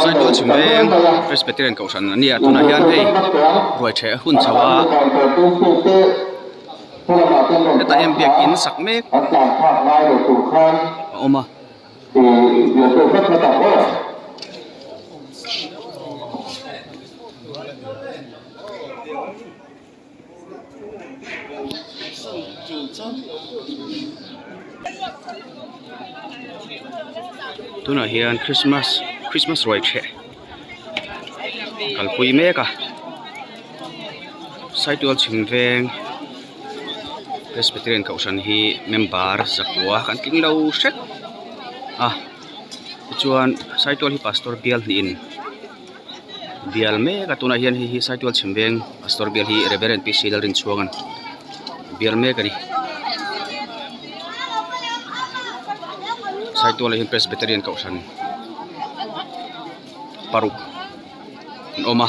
Saitual chhim veng Presbyterian kohhran a nia tunah hian hei ruai ṭheh a hun chho a hetah hian biakin sak mek a awm a. Tunah hian Christmas Christmas ruai ṭheh kalpui mek a Saitual chhim veng Presbyterian kohhran hi member zakua kan tling lo hret a tichuan Saitual hi pastor bial hnihin. Bial mek a tunah hian hei hi Saitual chhim veng pastor bial hi Reverend P C Lalrinchhuanga'n bial mek a ni. Saitual ah hian Presbyterian kohhran paruk an awm a.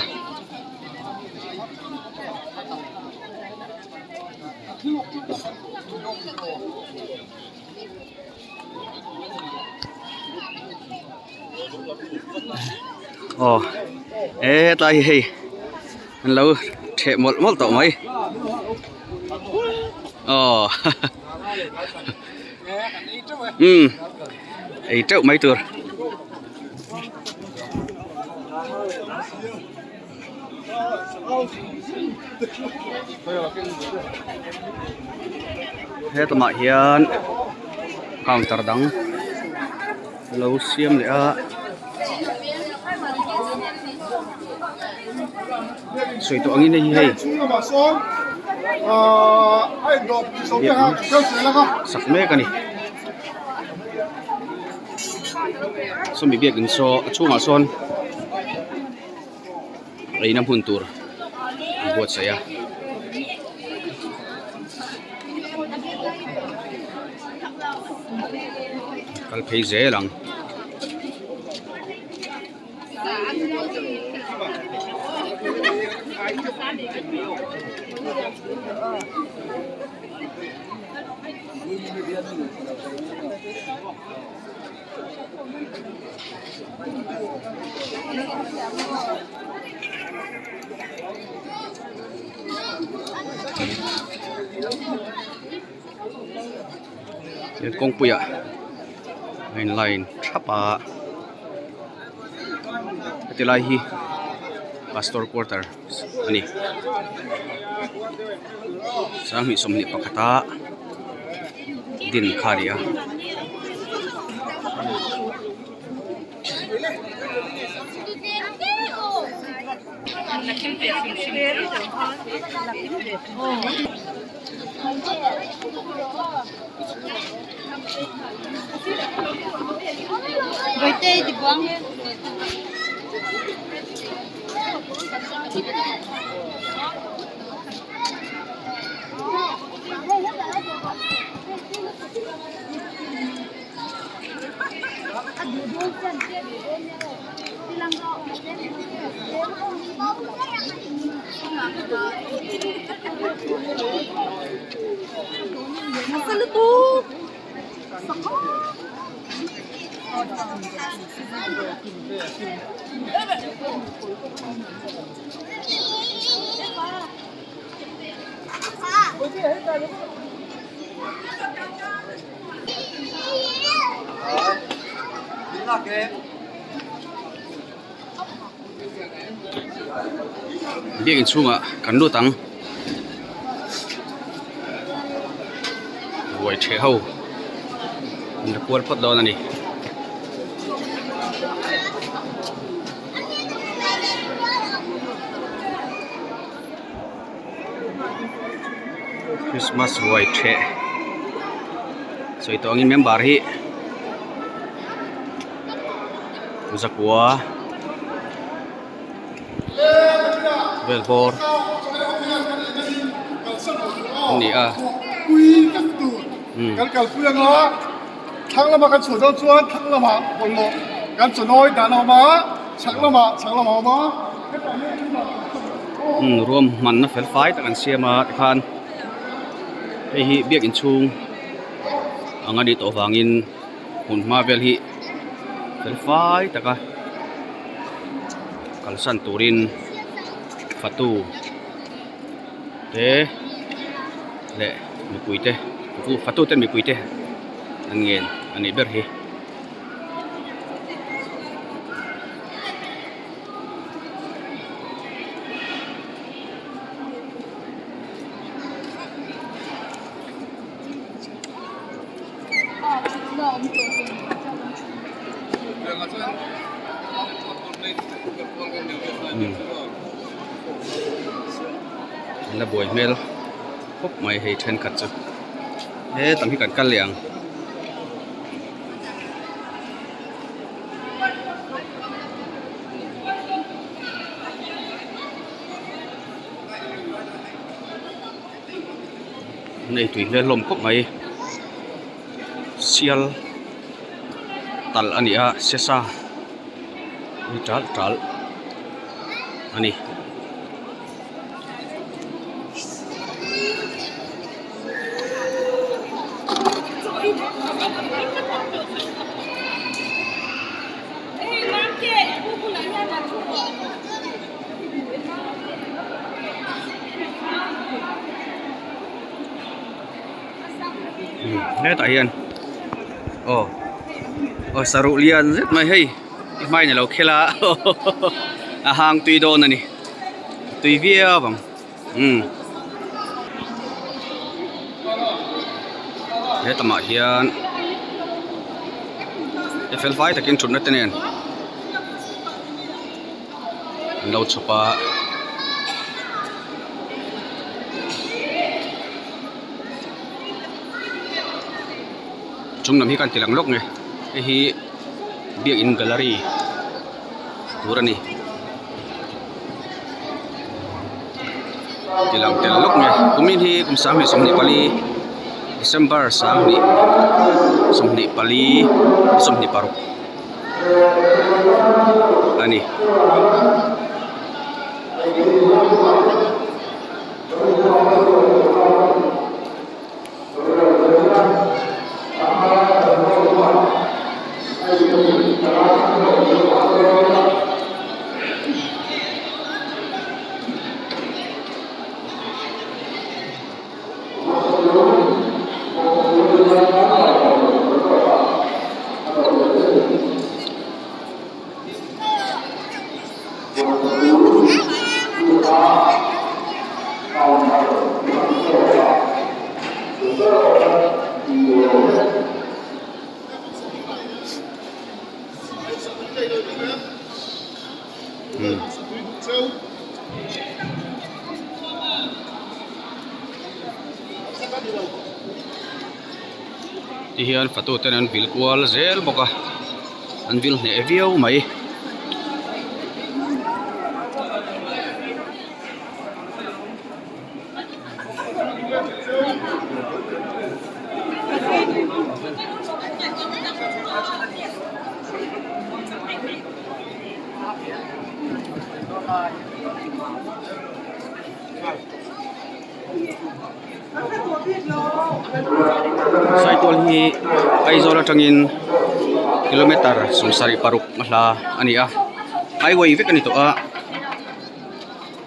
Aw e tlai hi hei an lo theh mawlh mawlh tawh mai aw umm ei teuh mai tur. Hetlaiah hian counter dang lo siam leh a sawi tawh angin hei hi hei sak mek a ni sawmi biakin saw a chhungah sawn. Eina hmun tur an buatsaih a. Kal phei zel ang. Kawngpuiah a in line thap a heti lai hi pastor quarter a ni sanghnih 21 a din kha a ni a. Biakin chhungah kan lut ang ruai ṭheh ho an la kual phawt dawn a ni. Christmas ruai ṭheh sawi tawh angin member hi zakua vel bawr a ni a. Thlang lama kan chhuah dawn chuan thlang lamah bawlhhlawh kan chawnawi dan a awm a, chhak lamah chhak lamah a awm a. Umm ruam hmanna fel fai tak an siam a tikhan hei hi biak inchhung ang a nih tawh vangin. Hmun hma vel hi fel fai taka kalsan turin fatu te leh mipui te fatu te mipui te an ngen a nih ber hi. An la buai hmel khawp mai hei thenkhat chu hetam hi kan kal leh ang. An ei tui hmel hlawm khawp mai sial talh a ni a sesa ni tal tal a ni. Hetah hian aw aw saruh lian zet mai hei i hmain alo khel a a hang tui dawn a ni tui viau ang umm he tamah hian fel fai takin thutna te nen an lo chhawp a. Chung lam hi kan ti lang lawk nge hei hi biakin gallery tur a ni ti lang tel lawk nge kumin hi kum sanghnih 24 December sanghnih 24 26 a ni. Ti hian fatu ten an vil kual zel bawk a an vil hneh viau mai. Saitual hi Aizawl atangin kilometer 76 a hla a ni a highway vek a ni tawh a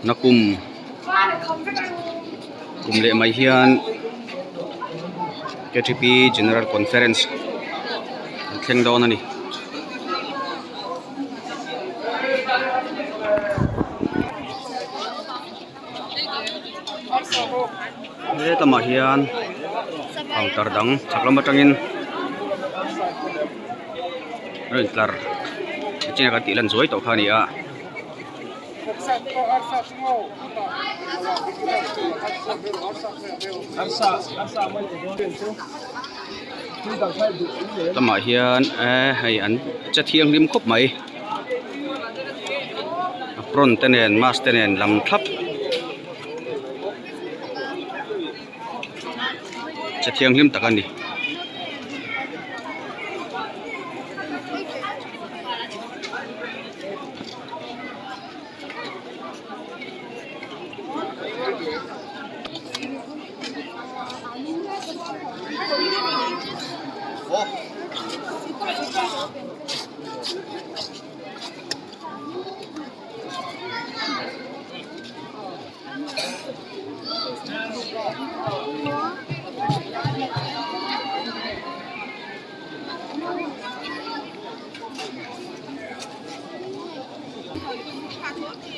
nakum kum leh mai hian K T P general conference an thleng dawn a ni. Helamah hian counter dang chhak lam atangin a rawn tlar nichin a kan tih lan zuai tawh kha a ni a. Lamah hian eh hei an che thianghlim khawp mai apron te nen mask te nen lam thlap che thianghlim tak a ni.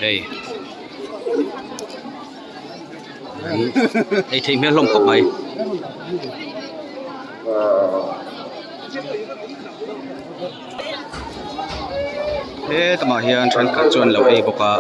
Hei ei theih hmel hlawm khawp mai. Hetamah hian thenkhat chuan lo ei bawk a.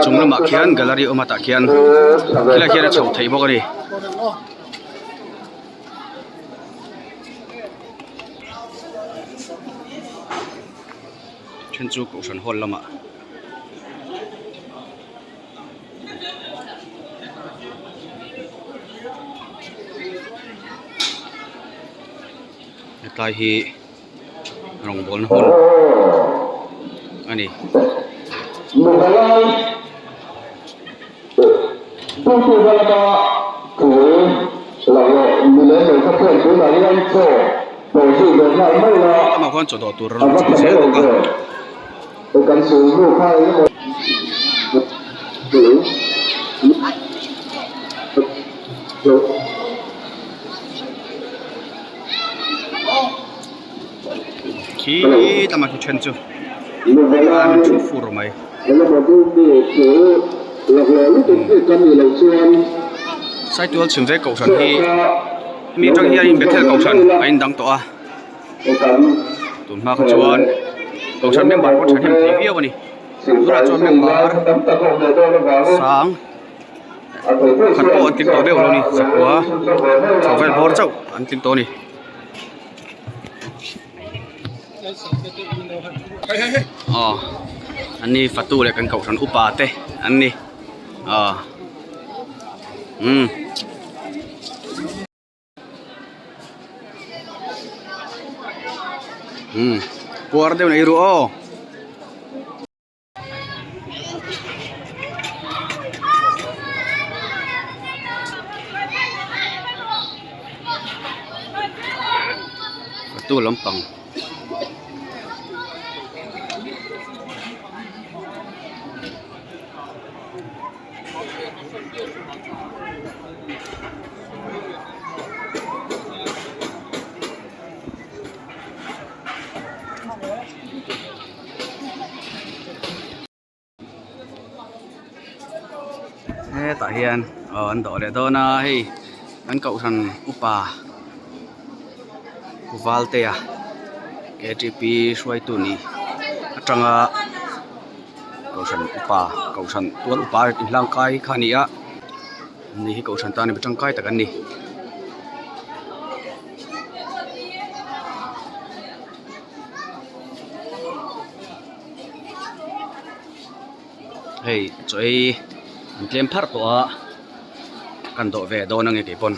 Chung lamah khian gallery awm a tah khian khilai khian a chho theih bawk a ni. Then chu kohhran hall lamah. Hetlai hi rawngbawlna hmun a ni. Amah khuan chaw dawh tur a rawn chawm zel bawk a. Khi tlama khi then chu an thu fur mai. Saitual chhim vek kohhran hi hemi atang hian Bethel kohhran a indang tawh a tun hma kha chuan kohhran member pawh thahnem thei viau a ni tunah chuan member sang khat pawh an tling tawh deuh lo a ni zakua chho vel bawr chauh an tling tawh a ni. Aw an ni fatu leh kan kohhran upa te an ni aw umm. Umm puar deuh nei ru aw. Tu lampang hetah hian aw an dawh leh dawn a hei an kohhran upa Pu Valtea K T P hruaitu nih atanga kohhran upa kohhran tual upa inhlang kai kha a ni a ani hi kohhran tan mi tangkai tak an ni. Hei chaw ei an tlem pharh tawh a kan dawh ve dawn ange kei pawn.